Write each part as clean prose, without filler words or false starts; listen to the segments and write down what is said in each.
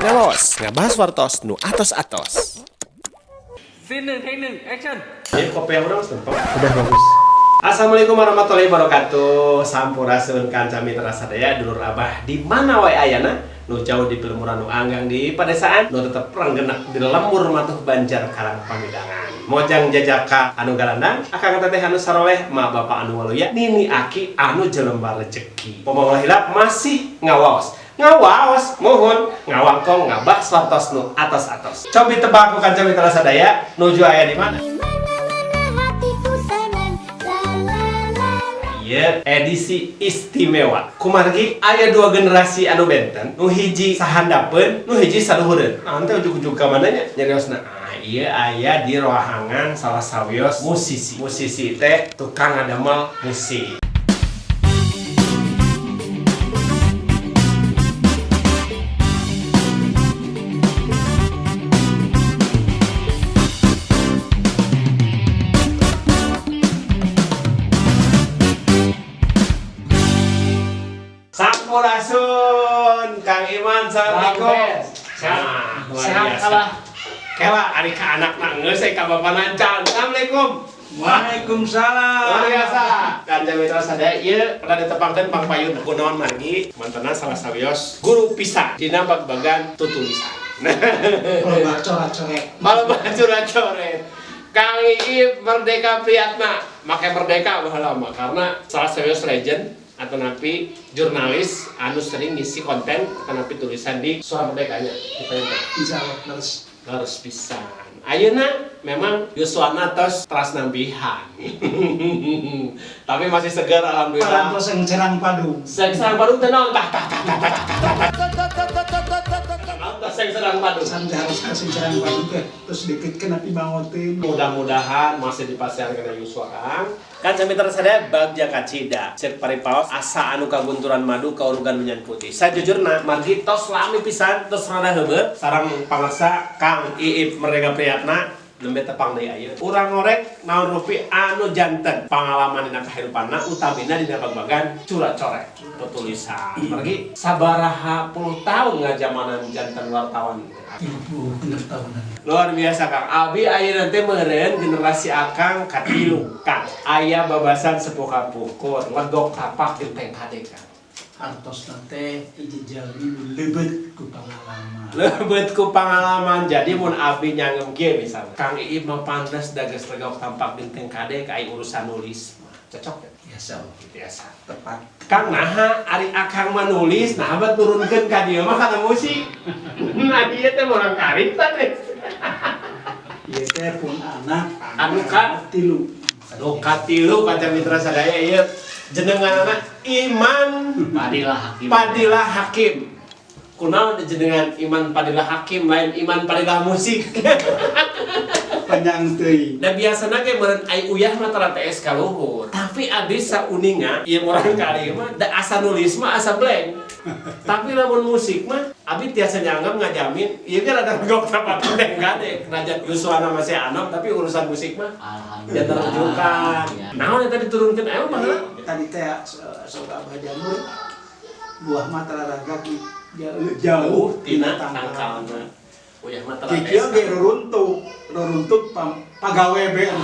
Ngawaos, ngabahas wartos nu atos-atos. Scene 1, take 1, action. Ini kopi yang udah Udah bagus. Assalamualaikum warahmatullahi wabarakatuh. Sampurasun kanca mitra sadaya, dulur abah di mana wae ayana, nu jauh di pelemuran, nu anggang di padesaan, nu tetep renggenak di lembur matuh Banjar Karang Pamidangan. Mojang jajaka anu garandang, akang teteh anu saroleh, ma bapak anu waluya, nini aki anu jelembar rezeki. Pemawa hilap masih ngawaos. Ngawaos, mohon ngawangkong ngabahas wartos nu atos-atos. Cobi tebak ku kanca mitra sadaya, nuju aya di mana? Hatiku senang, la la la. Iya, edisi istimewa. Kumargi aya dua generasi anu benten, nu hiji sahandapeun, nu hiji saluhureun. Nah, teh ujug-ujug ka mana nya nyariosna? Ah, iya aya di rohangan salah sawios musisi. Musisi teh tukang ngadamel musik. Sampurasun, Kang Iman, assalamualaikum. Sehat. Nah, luar Sehat biasa. kalah. Kela, ari ka anak geus ka bapak nancan. Assalamualaikum. Waalaikumsalam. Luar biasa. Kanca mitra sadaya ieu pernah ditepangkeun pangpayun kunaon margi mantena salah sawios guru pisan dina bag-bagan tutulisan. Loba coret-coret. Malah coret-coret. Kang Iip Merdeka Priyatna, make merdeka baheula mah karena salah sawios legend atau napi jurnalis anu sering ngisi konten atau napi tulisan di Suara Merdekanya. Insya Allah terus. Harus pisan. Ayeuna memang yuswana tos teras nambihan. Tapi masih segar alhamdulillah. Parantos yang serang padu. Seng serang padung teh naon? Tah tah tah tah tah tah tah tah. Naon tah seng serang padung? Sampai harus kasih serang padu teh. Terus dikit kena pimangotin. Mudah-mudahan masih dipasihan kena yuswa Kang. Kan sami sadaya bagja kacida. Cek paripaos asa anu kagunturan madu kaurugan menyan putih. Sajujurna margi tos lami pisan tos rada heubeut sareng pangarsa Kang Iip Merdeka Priyatna nembe tepang deui ayeuna. Urang ngorek naon rupi anu janten pangalaman dina kahirupanna utamina dina bag-bagan curat-coret tutulisan. Margi sabaraha puluh tahun ngajamanan janten wartawan. 36 tahunan. Luar biasa Kang. Abi ayeuna teh meureun generasi Akang katilu Kang. Aya babasan sepuh kapungkur, legok tapak genteng kade Kang. Hartos teh hiji jalmi nu leubet ku pangalaman. Leubet ku pangalaman. Jadi mun abi nyanggem kieu misalnya. Kang Iip mah pantes da geus legok tampak genteng kade ka ai urusan nulis mah. Cocok ya? Biasa Biasa. Tepat. Kang naha ari Akang mah nulis, naha mah turunkeun ka dieu mah kana musik. Nah ieu teh urang karita teh. Ieu teh pun anak Anu ka? tilu. Nu katilu kanca mitra sadaya ieu jenenganna Iman Padilah Hakim. Padilah Hakim. Kunaon jenengan Iman Padilah Hakim lain Iman Padilah musik. Panjang teuing. Da biasana ge meureun ai uyah mah tara TS ka luhur. Tapi abdi sauninga ieu urang kali mah da asa nulis mah asa blank. Tapi lamun musik mah abdi tiasa nyanggem ngajamin ieu ge rada legok tapak genteng kade. Najan yuswana masih anom tapi urusan musik mah Alhamdulillah. ya terunjukkan. Ya. Naon eta diturunkeun ayo mah heula? Tadi teh sok abah jamur buah mah tararaga jauh, jauh tina tangkalna. Uyah mah tara Kikieu TS. ge ruruntuk, ruruntuk pagawe band.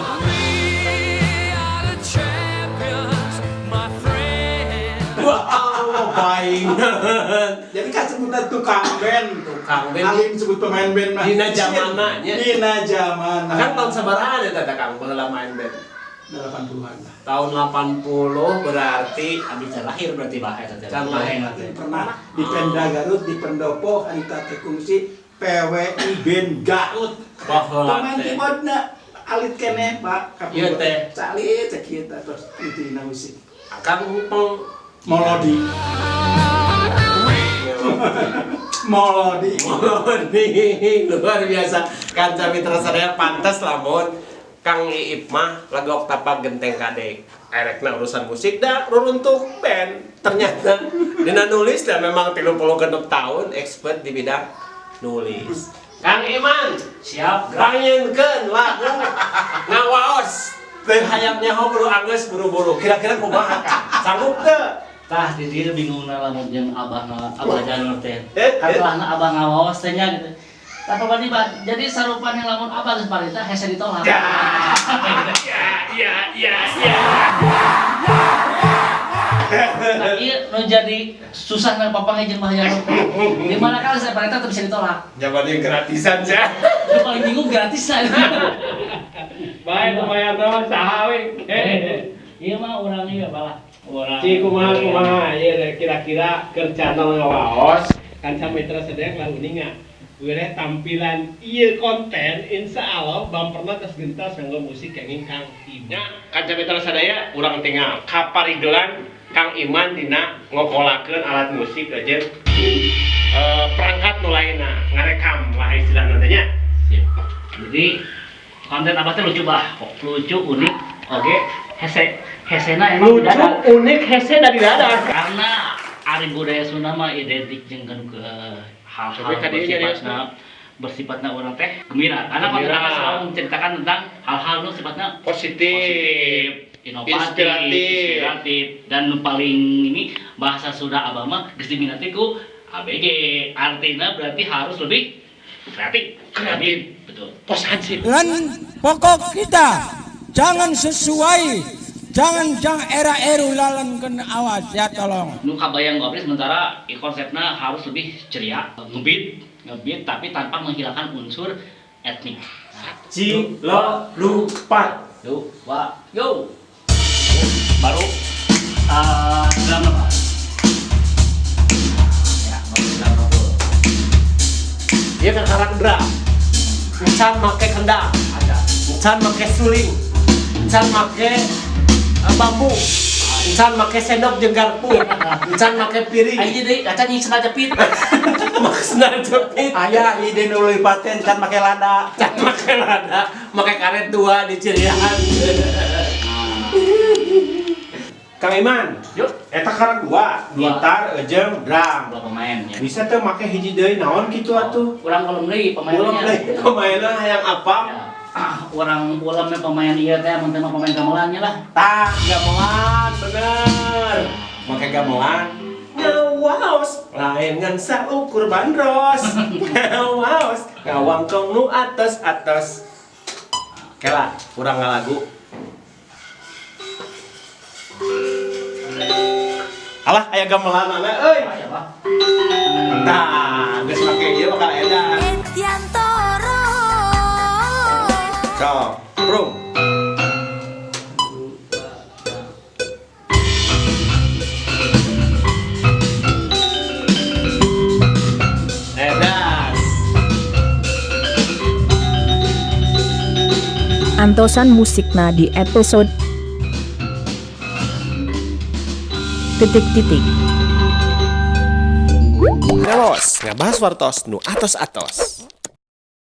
Wah, Allah baingan. Jadi kan sebutan tukang band. Tukang band. Alim sebut pemain band mah. Dina zamana nya. Dina zamana. Kang tahun sabaraha eta teh Kang baheula main band? 80-an lah. Tahun 80 berarti Abi can lahir berarti bah eta teh. Can lahir. Pernah di Pemda Garut, di Pendopo, harita teh kungsi PWI Band Garut. Baheula Pemain teh. keyboardna alit keneh, Pak. Iya, teh. Calit cek kieu teh terus itu dina musik. Akang peng Molodi. Molodi. Molodi luar biasa. Kanca mitra sadaya pantes lamun Kang Iip mah legok tapak genteng kadek. Erekna urusan musik dah ruruntuk band. Ternyata dina nulis dah memang 36 tahun expert di bidang nulis. Kang Iman, Siap, gerak. panginkeun lagu ngawaos. Teu hayang nyaho kudu anggeus buru-buru. Kira-kira kumaha Kang? Sanggup teu? Tah di dieu bingungna lamun jeung abah abah Janur teh. Katelahna abah ngawaos teh nya gitu. Tah pabadi Bah, jadi sarupana lamun abah geus parita hese ditolak. Ya, ya, ya, ya. Nah, ieu nu jadi susah na papanggih jeung Bah Janur teh. Di mana kali saya parita teu bisa ditolak. Zamannya gratisan sih. Nu paling bingung gratisan. Baik, lumayan mah saha we. Ieu mah urang ieu balah. Urang. Ci kumaha kumaha ieu kira-kira keur channel ngawaos kanca mitra sadaya lah uninga. Wireh tampilan ieu konten insya Allah bamperna tos gentos nganggo musik kenging Kang Iman. Kanca mitra sadaya urang tinggal kaparigelan Kang Iman dina ngokolakeun alat musik aja perangkat nu lainna ngarekam lah istilahna teh nya. Sip. Jadi konten abah teh lucu bah, lucu unik, oke, hese hesena emang Lucu, tidak unik, hese dari dadak. Karena ari budaya Sunda mah identik jeung kan ke hal-hal Tapi ka dieu bersifatna bersifatna urang teh gembira. Karena konten Gembira. abah selalu menceritakan tentang hal-hal nu sifatna Positif, positif, inovatif, inspiratif. inspiratif, dan nu paling ini bahasa Sunda abah mah geus diminati ku ABG. Artinya berarti harus lebih kreatif. Kreatif. Betul. Pos hansip. Dan pokok kita jangan sesuai, jangan jangan era eru lalan kena awas ya tolong. Nu kabayang gua sementara konsepnya harus lebih ceria, ngebeat, ngebeat tapi tanpa menghilangkan unsur etnik. Ci lo lupa. Yo, wa, yo. Baru drum apa? Ya, baru drum apa? Dia kan karang drum. Encan make kendang, Ada. encan make suling, encan make bambu, encan make sendok jeung garpu, encan make piring. Ayo deui, acan nying sendal jepit. Make sendal jepit. Ayah ide nu leuwih paten can make lada. Can make lada, make karet dua di Cirian. Kang Iman, Yuk, eta karang dua, Dua. gitar jeung drum. dua pemain ya. Bisa tuh make hiji deui naon kitu atuh? Urang ulem deui pemainnya. Ulem deui pemainna hayang apa? Ya. Urang ulemnya pemain ieu teh mun teh mah pemain gamelannya lah. Tah, gamelan bener. Make gamelan. Ngawaos, lain ngan saukur bandros. Ngawaos, ngawangkong nu atos-atos. Kela, urang ngalagu. Alah, aya gamelan ana euy. Aya, Pak. Tah, geus make ieu bakal edan. Entiantoro. Sok, bro. Edas. Antosan musikna di episode titik-titik. Ngawas, ngabahas wartos nu atos-atos.